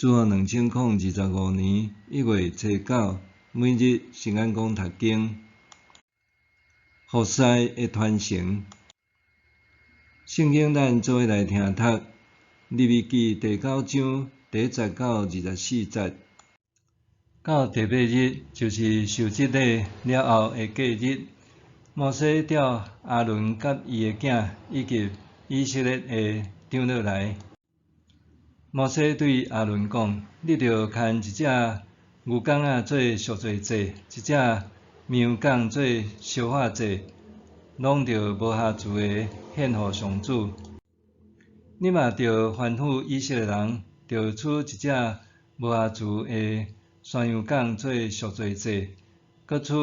主後2025年1月初9，每日聖安講讀經，服侍的傳承。聖經咱做伙來聽讀，利未記第九章第一節到24節。到第八日，就是受割禮了後的隔日，摩西召亞倫佮伊的囝以及以色列的長老來。摩西對亞倫講：你著牽一隻牛犅仔做贖罪祭，一隻綿羊犅做燒化祭，攏著無瑕疵的獻予上主。你嘛著吩咐以色列人，著取一隻無瑕疵的山羊犅做贖罪祭，閣取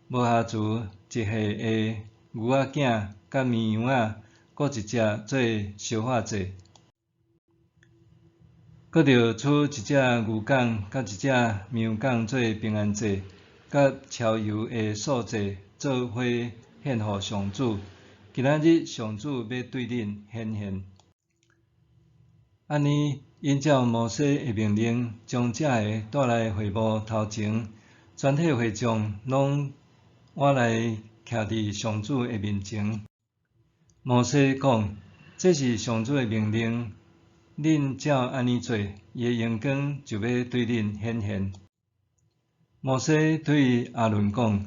無瑕疵一歲的牛仔囝佮綿羊仔，各一隻做燒化祭。閣著取一隻牛犅佮一隻綿羊犅做平安祭，佮超油的素祭做伙獻予上主。今仔日上主欲對恁顯現。按呢，𪜶照摩西的命令，將這个帶來會幕頭前，全體會眾攏倚來徛佇上主的面前。摩西講：這是上主的命令，恁照按呢做，伊的榮光就欲對恁顯現。摩西對亞倫講：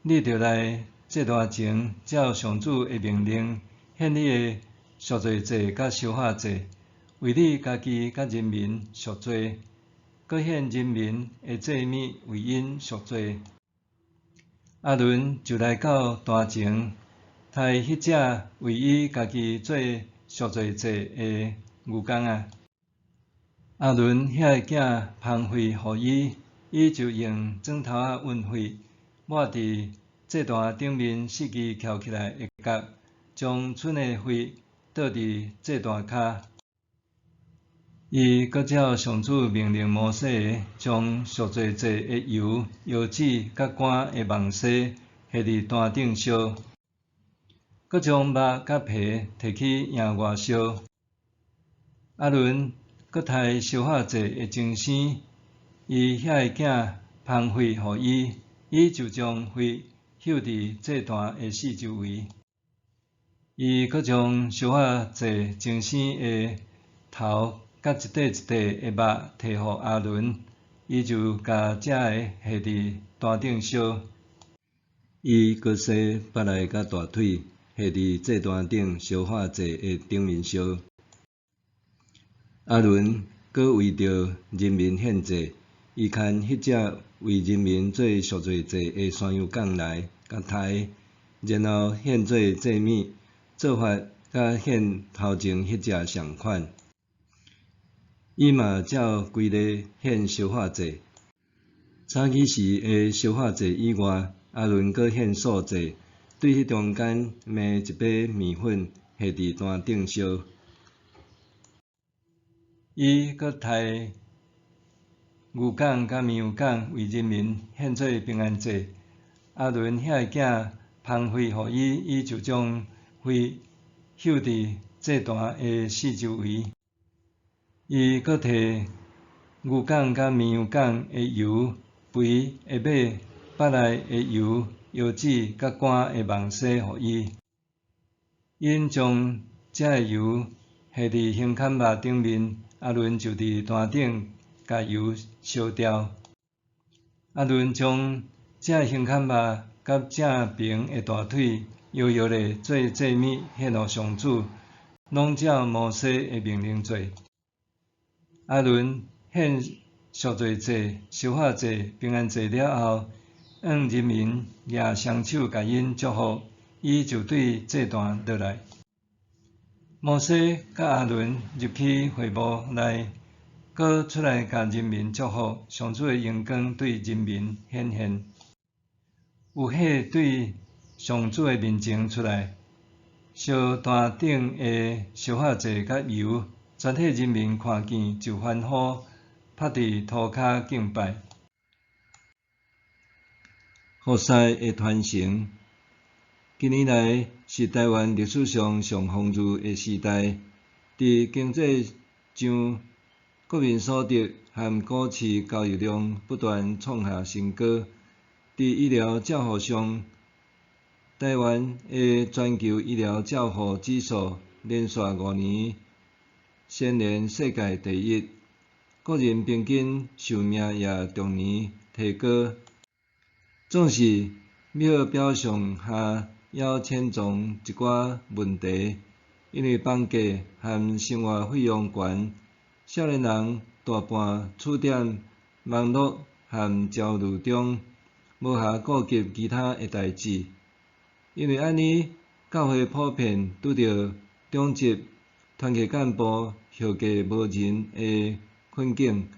你著來祭壇前，照上主的命令，獻你的贖罪祭佮燒化祭，為你家己佮人民贖罪，閣獻人民的祭物為𪜶贖罪。亞倫就來到壇前，刣彼隻為伊家己做贖罪祭的牛犅仔。亞倫遐的囝捧血予伊，伊就用指頭仔勻血，抹佇祭壇頂面四支翹起來的角，將賰的血倒佇祭壇跤。伊閣照上主命令摩西的，將贖罪祭的油、腰子佮肝的網紗下佇壇頂燒，閣將肉佮皮提去營外燒。亞倫閣刣燒化祭的精生，伊遐的囝捧血予伊，伊就將血搝佇祭壇的四周圍。伊閣將燒化祭精生的頭佮一塊一塊的肉提予亞倫，伊就共這个下佇壇頂燒。伊閣洗腹內佮大腿，下佇祭壇頂燒化祭的頂面燒。亞倫閣為著人民獻祭，伊牽彼隻為人民做贖罪祭的山羊犅來，共刣，然後獻做祭物，做法佮獻頭前彼隻仝款。伊嘛照規例獻燒化祭。早起時的燒化祭以外，亞倫閣獻素祭，對彼中間糜一把麵粉，下佇壇頂燒。伊閣刣牛犅佮綿羊犅為人民獻做平安祭。亞倫遐的囝捧血予伊，伊就將血搝佇祭壇的四周圍。伊閣提牛犅佮綿羊犅的油、肥的肉、腹內的油、腰子佮肝的網紗予伊。𪜶將這个油下佇胸坎肉頂面，亞倫就佇壇頂共油燒掉。亞倫將這个胸坎肉佮正爿的大腿搖搖咧做祭物獻予上主，攏照摩西的命令做。亞倫獻贖罪祭、燒化祭、平安祭了後，向人民舉雙手共𪜶祝福，伊就對祭壇落來。摩西佮亞倫入去會幕內，閣出來共人民祝福，上主的榮光對人民顯現。有火對上主的面前出來，燒壇頂的燒化祭佮油，全體人民看見就歡呼，趴佇塗跤敬拜。服侍的傳承，近年來是台灣歷史上上豐裕的時代，佇經濟上國民所得和股市交易量不斷創下新高。佇醫療照護上，台灣的全球醫療照護指數連續5年蟬聯世界第一，國人平均壽命也逐年提高。總是美好表象下，猶潛藏一寡問題，因為房價和生活費用懸，少年人大半處踮忙碌和焦慮中，無暇顧及其他的代誌。因為按呢，教會普遍拄著長執、團契幹部後繼無人的困境，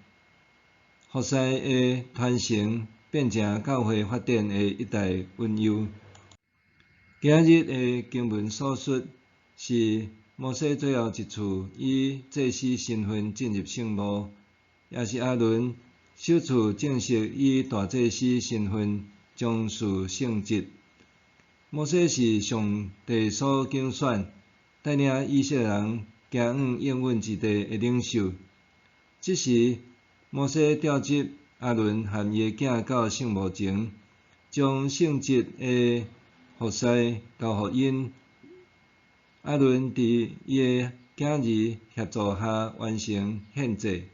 服事的傳承變成教會發展的一大隱憂。今仔日的經文所述是摩西最後一次以祭司身份進入聖幕，也是亞倫首次正式以大祭司身份從事聖職。摩西是上帝所揀選，帶領以色列人行往應允之地的領袖。這時，摩西召集亞倫和伊的囝到聖幕前，將聖職的服事交予𪜶。亞倫佇伊的囝兒協助下完成獻祭。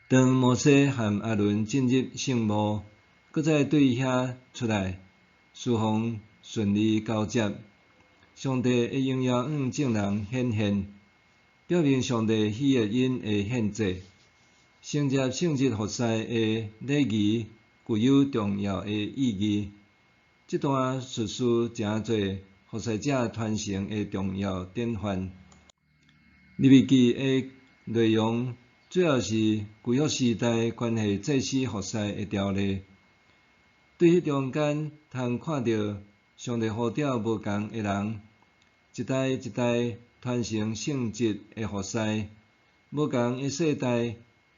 當摩西和亞倫進入聖幕，閣再對遐出來，事奉順利交接。上帝的榮耀向眾人顯現，表明上帝喜悅𪜶的獻祭。承接聖職服事的禮儀具有重要的意義。這段敘事成做服事者傳承的重要典範。利未記的內容主要是舊約時代關係祭司服事的條例。對彼中間通看著上帝呼召無仝的人，一代一代傳承聖職的服事，無仝的世代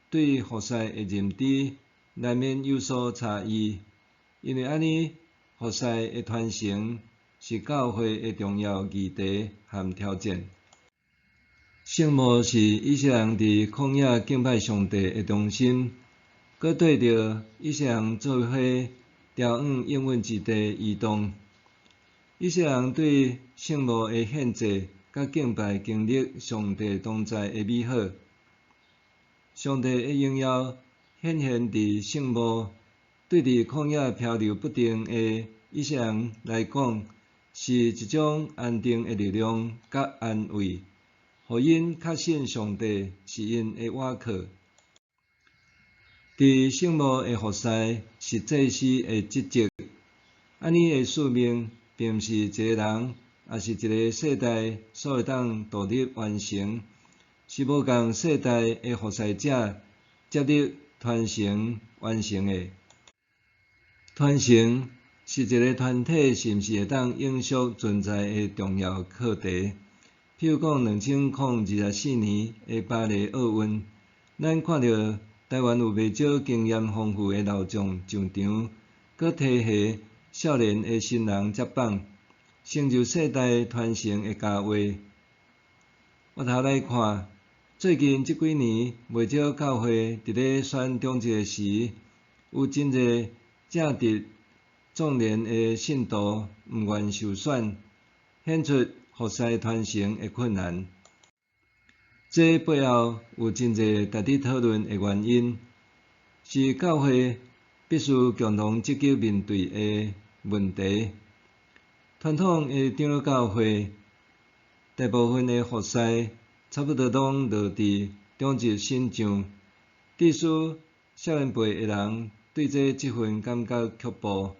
對服事的認知難免有所差異。因為按呢，服事的傳承是教會的重要議題和挑戰。聖幕是以色列人佇曠野敬拜上帝的中心，閣綴著以色列人做伙朝往應允之地移動。以色列人對聖幕的獻祭佮敬拜經歷上帝同在的美好。上帝的榮耀顯現佇聖幕，對佇曠野漂流不定的以色列人來講，是一種安定的力量佮安慰，予𪜶確信上帝是𪜶的倚靠。佇聖幕的服事是祭司的職責，按呢的使命並毋是一个人，抑是一个世代所會當獨立完成，是無仝世代的服事者接力傳承完成的。傳承是一个團體是毋是會當永續存在的重要課題。譬如講，2024年的巴黎奧運，咱看著台灣有袂少經驗豐富的老將上場，閣提攜少年的新人接棒，成就世代傳承的佳話。回頭來看，最近這幾年，袂少教會佇咧選長執時，有真濟正值壯年的信徒毋願受選，顯出服事傳承的困難。這背後有真濟值得討論的原因，是教會必須共同積極面對的問題。傳統的長老教會，大部分的服事差不多攏落佇長執身上，致使少年輩的人對這職分感覺卻步。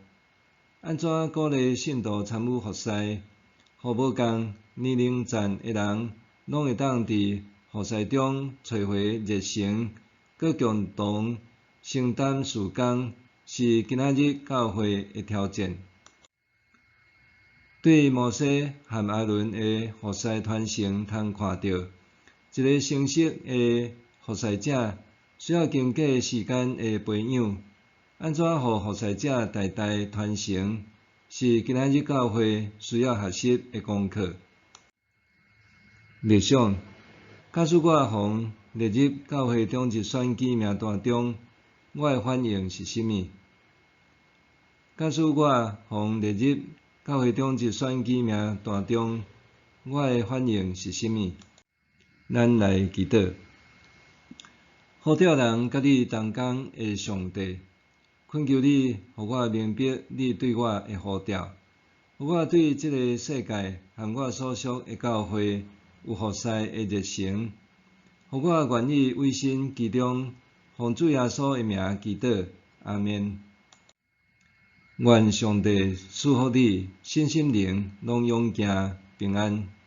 按怎鼓勵信徒參與服事，予無仝年齡層的人攏會當佇服事中揣回熱誠，閣共同承擔事工，是今仔日教會的挑戰。對摩西和亞倫的服事傳承通看著，一个成熟的服事者需要經過時間的培養。按怎予服事者代代傳承，是今仔日教會需要學習的功課。默想，假使我予列入教會長日選舉名單中，我的反應是啥物？假使我予列入教會長日選舉名單中，我的反應是啥物？咱來祈禱。呼召人佮你同工的上帝，懇求你，予我明白你對我的呼召，予我對這个世界和我所屬的教會有服侍的熱誠，予我願意委身其中，奉主耶穌的名祈禱，阿們。願上帝賜福你，身心靈攏勇健平安。